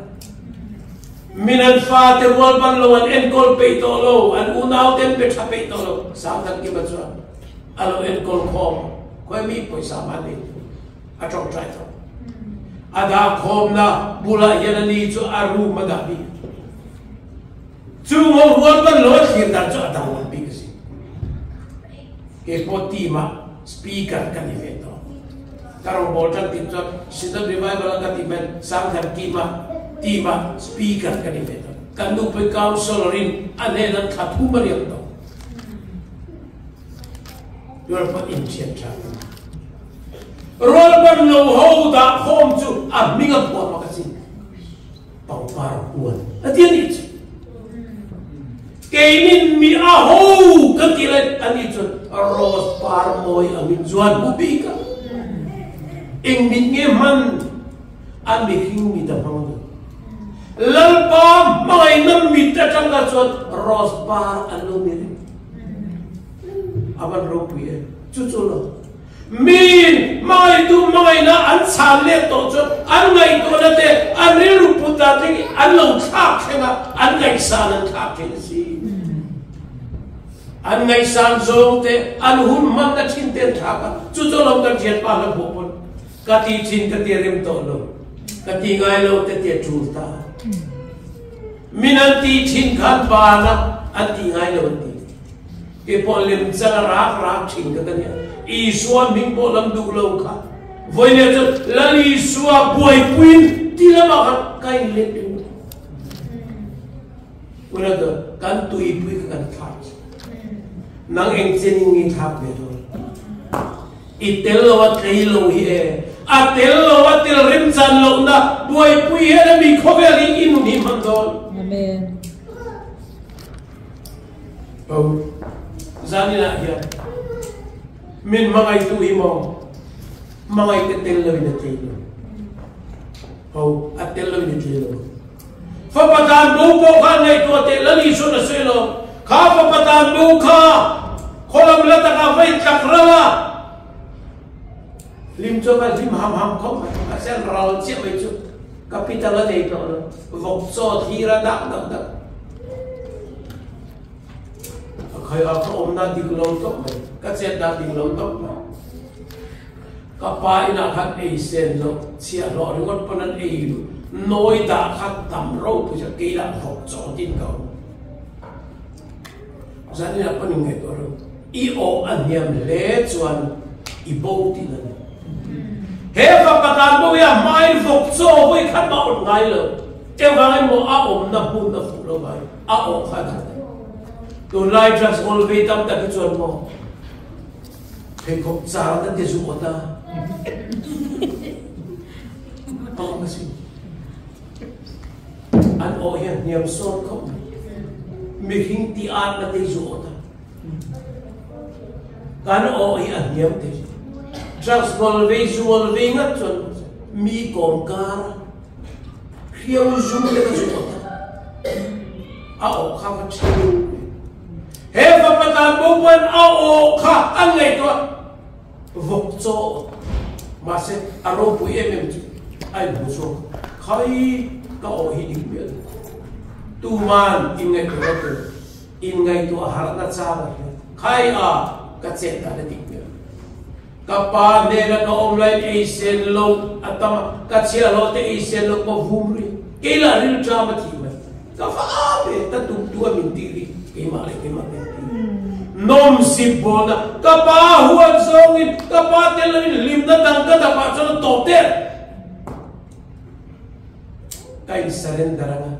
Min an fate rual ban lo an enkawl peih tawh lo, an unau te an pe tha peih tawh lo, Sangthankima chuan a lo enkawl khawm a, khawi mi pawisa mah nei lo a tawngtai tawh. A dah khawmna bulah hian a ni chu a room a dah bik. Chu ngo rual ban lo a thlir dan chu a danglam bik a si. Kei pawh team ah speaker ka ni ve tawh. Ka rawngbawl tan tih chuan Synod Revival a ka tih men Sangthar team ah team ah speaker ka ni ve tawh. Kan nupui councillor in a hnen an thla thum a riak tawh. Tuar pawh inthian tha ka ni. Rual ban lo ho dah khawm chu a hming a phuah mak a si. Pangpar huan a ti a nih chu. Keinin mi a ho kan tih lai a nih chuan rose par mawi angin chuan hmu bik a. Eng mit nge hman a mihring mit a hmang lo. Lalpa hmangaihna mit atang kha chuan rose par an lo ni reng. A van ropui em. Chu chu lo. Miin hmangaihtu hmangaihna an chhan let tawh chuan an ngaihtuahna te, an rilru put dan thleng hi an lo thlak thleng a, an ngaihsan an thlak thleng a si. An ngaihsan zawng te, an hun hmanna thin te an thlak a, chu chu alawm kan thianpa hla pawh pawn ka ti thin ka ti a rem tawh lo, ka ti ngai lo te ti a tul ta. Min an tih thin khan ban a, an ti ngai lo an ti. Kei pawh lem chang a rak rak thin ka ka nia. Isua hming pawh lam duh lo kha. Vawi leh chuan Lal Isua buaipuiin ti lamah khan ka inlet ringawt. Una chuan kan tuipui kha kan thlak che. Nang eng chen in nge thlak ve dawn? I tel lo a tlei lo hi e. A tel lo a tel remchan lohna buaipui hian a mi khawvel hi i nun hi hman dawn. Amen. Ho, zaninah hian min hmangaihtu hi maw hmangaihte tel loin a tlei lo. Ho, a tel loin a tlei lo. Fapa tan bo pawh kha ngaihtuah teh Lal Isuan a sawi lo. Kha fapa tan bo kha khawlam la takah vai tlak ral a, hlim chuan ka hlim ham ham khawp mai. Mahse ral chiah mai chu capital a nei tawh lo. Vawk chaw thlir a dak dak dak. A khai a ka awmna dik lo tawp mai, ka chet dan dik lo tawp mai. Ka pa inah khan ei sen loh, chhiahhlawh ringawt pawn an ei lo. Nawi dah kha tam ropui chu kei lah vawk chaw tin ka awm. Zanin ah pawn in ngaihtuah ro. I aw a hniam hle chuan i bo tih na ni. He fapa tan bo hi a hmain vawk chaw vawi khat mah awt ngai lo. Engvang emaw a awmna hmun a fuh lo vai a aw kha a dang daih. Tunlai drugs awl vei tam tak hi chuan maw pheikhawk char na ti zu awt a a awm asin. An aw hian hniam sawn khawp mai. Mihring ti at na te zu awt a. Kan aw hi a hniam thei. Drugs ngawl vei zu ngawl vei ngat chuan mi kawm kar a hriau zu te ka zu awt a. A aw kha va ṭhiau mai. He fapa tan bo pawn a aw kha an ngaihtuah vawk chaw awt. Mahse a ropui em em chu a inhmu chhuak. Khai ka aw hi ding miah lo. Tuman inngaihtuah lo tur. Inngaihtuah harhna chang a hria. Khai a, ka chet dan a dik hmel. Ka pa hnena ka awm laiin ei sen lo a tam a, ka chhiahhlawh te ei sen lo ka vum rih. Kei lah rilṭam a thih mai. Ka va a ve, ka tum tu a min tih rih, keimah leh keimah ka inti. Nawmsip bawlna, ka pa huat zawngin, ka pa tel loin hlimna dang ka dapah chuan a tawp der. Ka in surrender anga.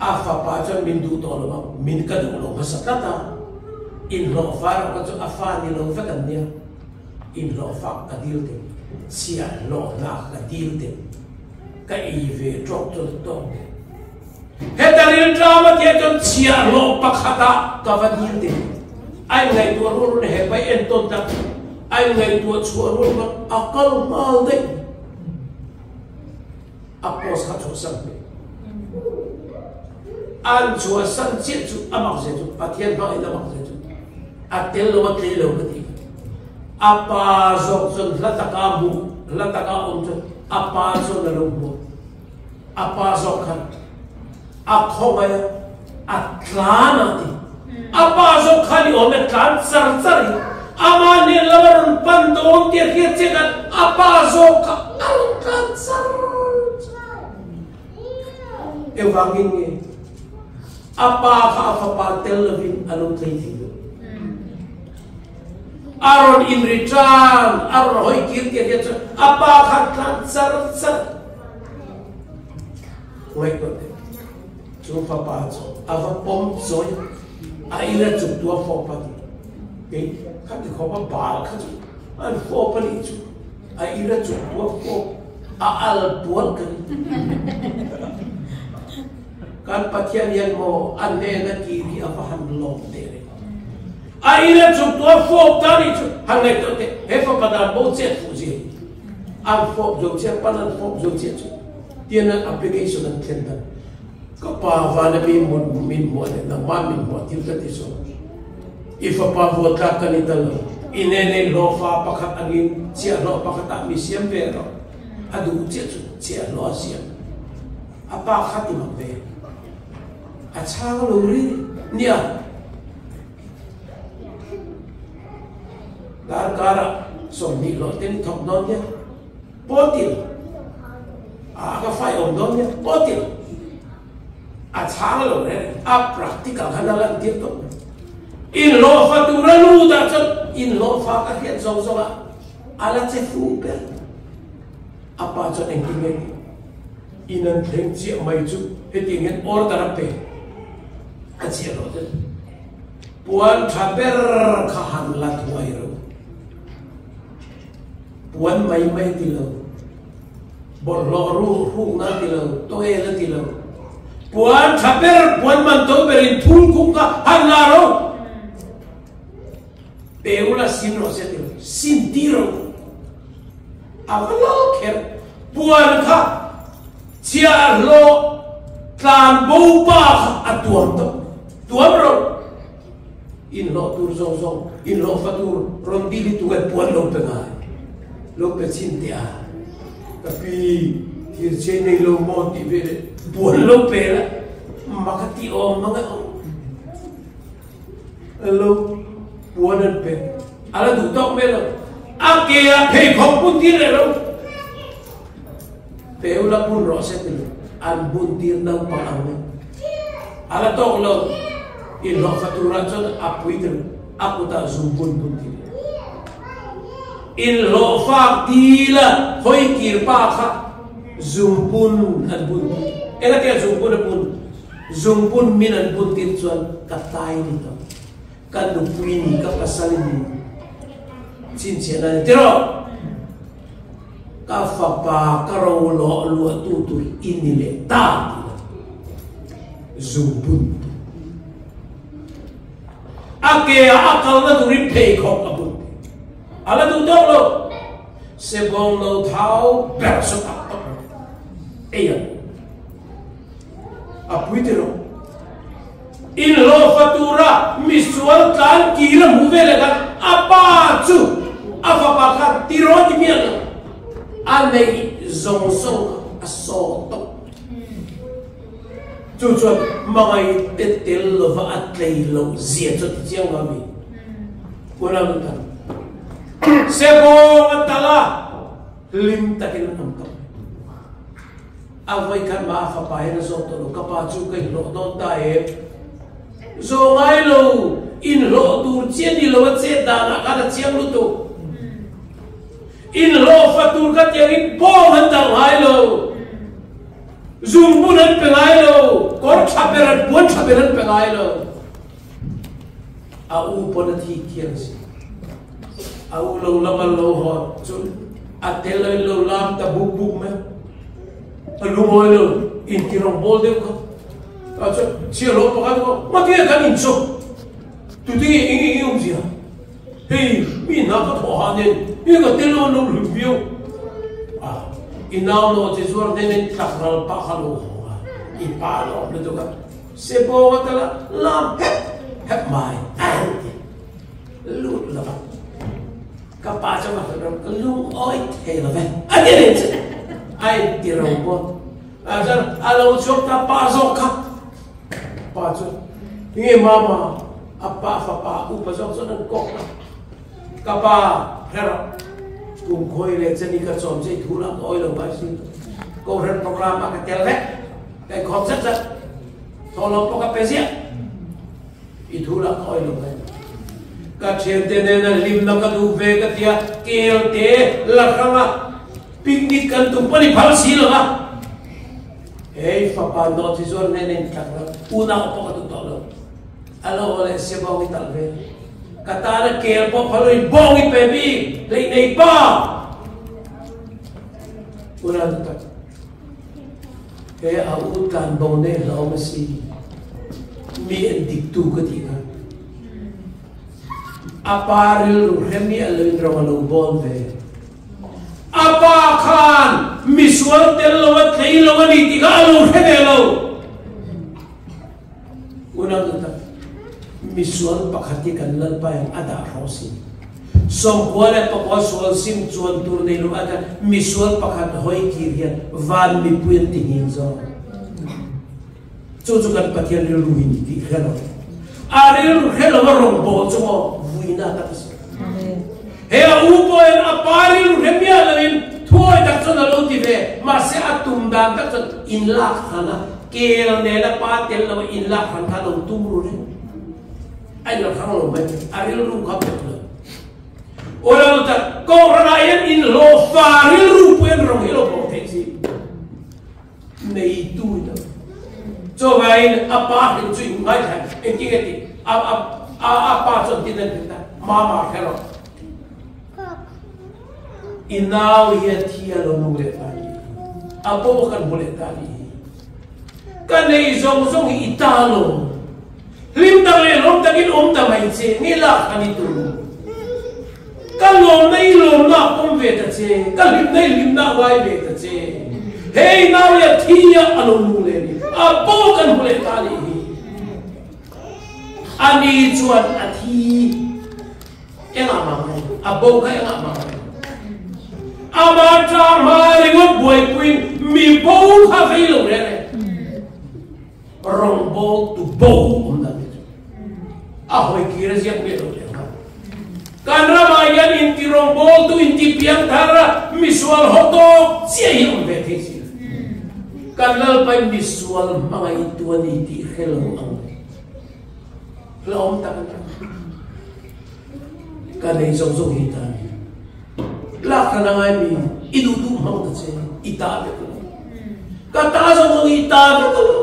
A fapa chuan min duh tawh lo a, min ka duh lo hmasa tlat a, inhlawhfa erawh kha chu a fa ni lo vek an nia, inhlawhfa ka dil teh, chhiahhlawhna ka dil teh, ka ei ve tawk chuan a tawk teh. Heta rilṭam a tia chuan chhiahhlawh pakhatah ka va dil teh. A inngaihtuah rual rual he pai entawn tak, a inngaihtuah chhuah rual rual a kal nghal daih. A post kha chhuahsan hmel. An chhuahsan chiah chu a mak zia chu Pathian hmangin a mak zia chu a tel lo a tlei lo ka ti. A pa zawk chuan hla taka hmuh, hla taka awm chuan a pa chuan a lo hmu a. A pa zawk khan a khawngaih a, a tlan a ti. A pa zawk khan i awm e tlan char char hi ama hnen lam a rawn pan dawn tih a hriat chiah khan a pa zawk kha a rawn tlan char char. Engvangin nge a pa kha a fapa tel lovin a lo tlei thei lo. A rawn in return, a rawn hawi kir tih a hriat chuan a pa kha a tlan char char. Ngaihtuah teh. Chu fapa chu a va pawm chawi a ila chuk tu a fawp a ti. Kei khati khawp a bal kha chu an fawp a nih chu a ila chuk tu a fawp a al pual ka ni. Kan Pathian hian maw a hnena kir hi a va han lawm teh reng. A ila chuk tu a fawp ta nih chu han ngaihtuah teh he fapa dan bo chet fuh zia hi. An fawp zo chiah pan an fawp zo chiah chu. Tian an application an thlen dan. Ka pa van a mi min hmuah leh nangmah min hmuah thil ka ti zawk. I fapa vuah tlak ka ni ta lo. I nenei hlawhfa pakhat angin chiahhlawh pakhat ah mi siam ve rawh. A duh chiah chu chiahhlawh a siam. A pa kha ti mak ve. A chhang lo ri nia. Darkar ah 20 hlawh ten i thawk dawn nia. Pawtil a ka fai awm dawn nia pawtil a chhang lo reng a practical khan a lan tir tawh mai. Inhlawhfa tura lut ah chuan inhlawhfa ka hriat zawng zawng a a la che fu ber. A pa chuan engtin nge tih in an thleng chiah mai chu hetiang hian order a pe a chiah loh chuan puan tha ber kha han la thuai ro. Puan mai mai ti lo, bawlhhlawh ru hrukna ti lo, tawel a ti lo. Puan tha ber, puan man to berin thul khum kha han la ro. Pe ula sin rawh se ti lo, sin ti ro. A va lal kher. Puan kha chhiahhlawh tlan bo pa kha a tuam tawh. Tuam ro. Inhlawh tur zawng zawng, inhlawhfa tur rawn dil hi tunge puan lo pe ngai? Lo pe chhin teh a, ka pi thir chei nei lo maw tih ve leh puan lo pe la, mak a tih awm mang e aw. Lo puan an pe, a la duh tawk mai lo, a ke ah pheikhawk pun tir leh lo. Pe ula bun rawh se ti lo, an bun tir naupang ang mai. A la tawk lo, inhlawhfa turah chuan a pui tir a kutah zum bun bun tir. Inhlawhfak dila hawi kir pa kha zum bun an bun tir. Engatia zum bun a bun? Zum bun min an bun tir chuan ka tai ni tawh. Ka nupui ni, ka pasal ni chhinchhiahna a ni tiraw? Ka fapa ka ro lawh luahtu tur i ni leh ta tih la zungbun tur. A ke ah a kalna turin pheikhawk a bun tih. A la duh tawk lo. Sebawng no thau ber saw tak tak lo. Ei ang. A pui tiraw? Inhlawhfa tura misual tlan kir a hmuh veleh khan a pa chu a fapa khan tiraw ti miah lo, a neih zawng zawng kha a saw tawp. Chu chuan hmangaihte tel lova a tlei loh zia chu a ti chiang lo a mi. Unau nu tan Sebawng a tal a, hlim takin an awm tawp mai. A vawikhat mah a fapa hian a zawk tawh lo, ka pa chu ka inhlawh dawn ta em? Zawh ngai lo, inhlawh tur chiah ni lo a chet danah khan a chiang lutuk. Inhlawh fa tur kha tiangin bawng an dang ngai lo, zungbun an pe ngai lo, kawr tha ber an, puan tha ber an pe ngai lo. A u pawn a thik thiang si. A u lo lam an lo hawn chu a tel a in lo lam ta buk buk mai. A lungawi lo inti rawng bawl deuh kha. A chuan chhiar hlawh pakhat kha ngatinge kan inchawp tute nge eng eng awmzia hei mi hna ka thawh hah nen heng a tel lo an lo hlim viau. A i nau no che zuar nen in tlakral pah kha lo haw a i pa lo awm lutuk a. Sebawng a kal a, lam hep hep mai an ti. Lut lo va. Ka pa chuan ka hrilh ro, ka lungawi thei lo ve. A ti rin chu. A inti ro bawk. A chuan a lo chhuak ta pa zawk kha. Pa chuan, Nge mama, a pa fapa upa zawk chuan an kawk a. Ka pa, hre rawh. Kum khawi leh chani ka chawm che i thu lah ka awi lo ngai si. Kohhran program ah ka tel vek. Ka inkhawm zat zat. Thawhlawm pawh ka pe ziah. I thu lah ka awih lo mai. Ka thiante nena hlimna ka duh ve ka tia kel te la hranga picnic kan tum pawh ni phal si lo va. Hei fapa nawt hi chuan nen a intlak lo. Unau pawh ka duh tawh lo. A lo aw leh sia bawng i talh ve. Ka tana kel pawh phal loin bawng i pe bik hleih nei pa. Unau duh tak. He a u tlan bo nei hlauhawm a si. Mi en dik tu ka tih kha. A pa rilru hre miah loin ro a lo bawn ve. A pa khan misual tel lo a tlei lo a ni tih kha a lo hre ve lo. Unau nu tak, misual pakhat hi kan Lalpa hian a dah hrawh si. 94 sual sim chuan tur nei lo ata misual pakhat hawi kir hian van mipui an ti ngin zawk. Chu chu kan Pathian rilru hi ni tih hre lo. A rilru hre lo a rawngbawl chu maw vuina tak a si. He a u pawh hian a pa rilru hre miah loin thuawi tak chuan a lo ti ve. Mahse a tum dan tak chuan inlak hran a, kel nena pa tel lo a inlak hran kha a lo tum ru reng. A inla hrang lo mai, a rilru kha pek lo. Aw lo tak, Kohhranah hian inhlawhfa rilru pawh hian rawng hi lo bawk theih si. Neitu in a Chuvangin a pa hrin chu in ngaithla engtin nge tih a a a a pa chuan tin an hrilh a, Mama hre rawh. I nau hian thi a lo nung leh ta ni. A bo kan hmu leh ta ni. Ka nei zawng zawng hi i ta lo. Hlim tak leh lawm takin awm ta mai che, nge lak han i tum? Ka lawmna i lawmna a pawm ve ta che, ka hlimna i hlimna a ngai ve ta che. Hei nau leh thi a a lo nung leh ni, a pawh kan hmu leh ta nih hi. Ani chuan a thi engah mah ngai lo, a bo kha engah mah ngai lo. Ama tang hma ringawt buaipuiin mi bo kha vei lo reng reng. Rawngbawl tu bo awm dan te chu a hawi kir a ziak miah lo leh nghal. Kan ramah hian inti rawngbawl tu inti piang thar a misual haw tawk chiah hi awm ve thei si lo. Kan Lalpain misual hmangaihtu a ni tih hre lo ang hlauhawm tak a ni. Ka nei zawng zawng hi ta a ni. Lak hran a ngai mi, i duh duh hmang ta che, i ta vek lo. Ka ta zawng zawng hi i ta vek lo.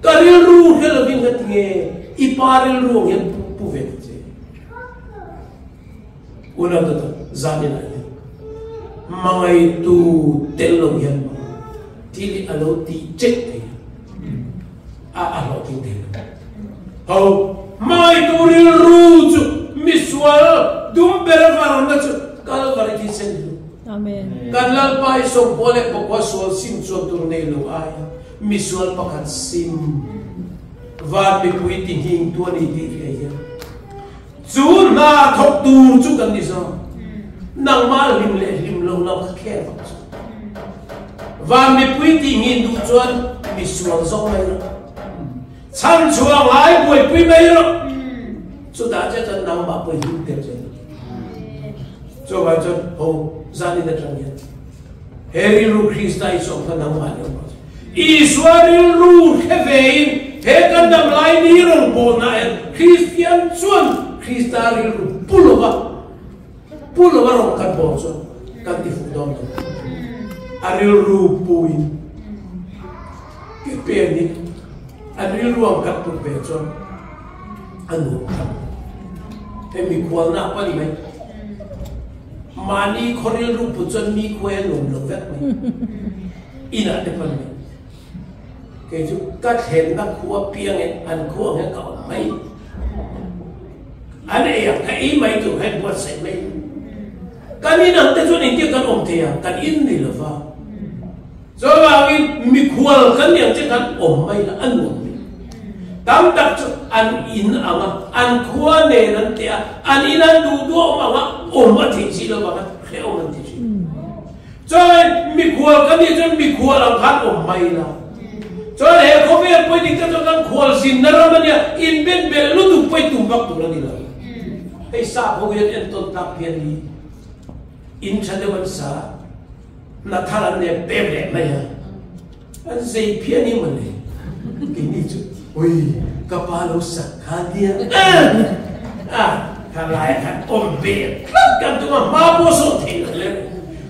Ka rilru hre lovin ka ti nge, i pa rilru ang hian pu ve ta che. Unau ta ta, zan inah hian hmangaihtu tel lo hian maw thil hi a lo tih chet thei a, a hlawhtling thei lo. Ho, hmangaihtu rilru chu misual dum ber avarna chu Kalvari thisen hi. Amen. Kan Lalpa hi sawmkua leh pakua sual sim chuan tur nei lo aia misual pakhat sim van mipui ti nghingtu a ni tih hria hian Chu hna thawk tur chu kan ni zawk. Nangmah hlim leh hlim lo lam kha kher vak chu. Van mipui tih ngin duh chuan mi sual zawk mai rawh. Chhan chhuah ngai buaipui mai rawh. Chutah che chuan nangmah pawh i hlim tel che. Chuvang chuan ho zanin atang hian he rilru Krista i sawm kha nangmah ni awm rawh. Isua rilru hre vein he kan dam lai ni rawngbawlna hian Kristian chuan Krista rilru pu lova pu lova rawn kan bawl chuan kan ti fuh dawn lo. A rilru puin ke penin a rilru ang kan put ve chuan a nuam thlap. Hei mikhualna pawh a ni mai. Mahni khaw rilru put chuan mi khuai a nuam lo vek mai. Inah te pawn ni. Kei chu ka thlenna khua piang in an khua ang hian ka awm mai. An ei ang ka ei mai tur kha in buatsaih mai. Kan in ang te chuan engtia kan awm thei ang, kan in ni lova. Chuvangin mikhual kan ni ang che khan awm mai la a nuam mai. Tam tak chu an in ang a, an khua nen an teh a, an in an duh duh a awm ang a, awm a theih si lovang a, hrehawm an ti thin. Chuan mikhual kan nih chuan mikhual ang khan awm mai ila. Chuan he khawvel pawi dik tak chuan kan khual zinna ram a nia, inben belh lutuk pawi tum vak tur a ni lo. Hei sap ho hian entawn tlak phian hi in tha deuh an sa, hna thar an nei pem leh mai a, an zei phian hi mawle. Keini chu ui ka pa lo sak kha nia a kha lai ah khan awm ve tlat kan tum a hma pawh sawn theih lo le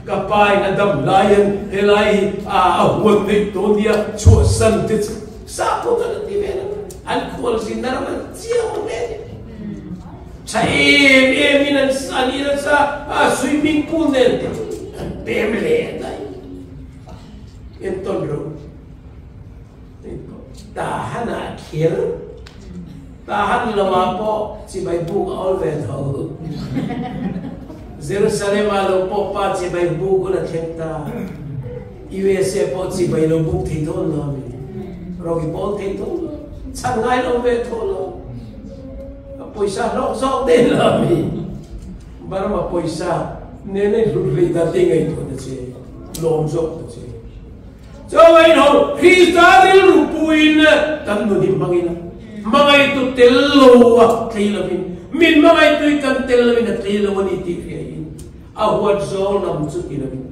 ka pa in a dam laiin helai hi a a huat theih tawh nia chhuahsan te chu sa pawh chuan an ti ve lo an khual zinna ram an chiang awm hle ni tha em em in an an in an sa a swimming pool nen te chu an pem leh daih entawn ro. Tahan ah khir. Tahan lo ah pawh chibai buk a awl ve tho. Jerusalem ah lo pawh pa chibai buk hun a thleng ta. USA pawh chibai lo buk thei tho lo mi. Rogi pawl thei tho lo. Chhan ngai lo ve tho lo. Pawisa hlawk zawk den lo mi. Burma pawisa nene hlut hlei dan te ngaihtuah na che. Lawm zawk ta che. Chawngaiin ho, Krista rilru puin kan nun hi hmangin a, hmangaihtu tel lo a tlei lovin, min hmangaihtu hi kan tel lovin a tlei lo a ni tih hriain a huat zawng lam chu ti lovin,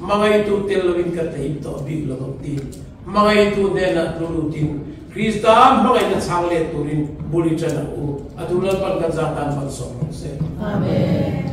hmangaihtu tel lovin ka tlei tawh bik lo ang tiin hmangaihtu hnenah tlu lutin Krista hmangaihna chhang let turin bul i ṭan ang u. A tu Lalpan kan zah tan malsawm rawh se. Amen.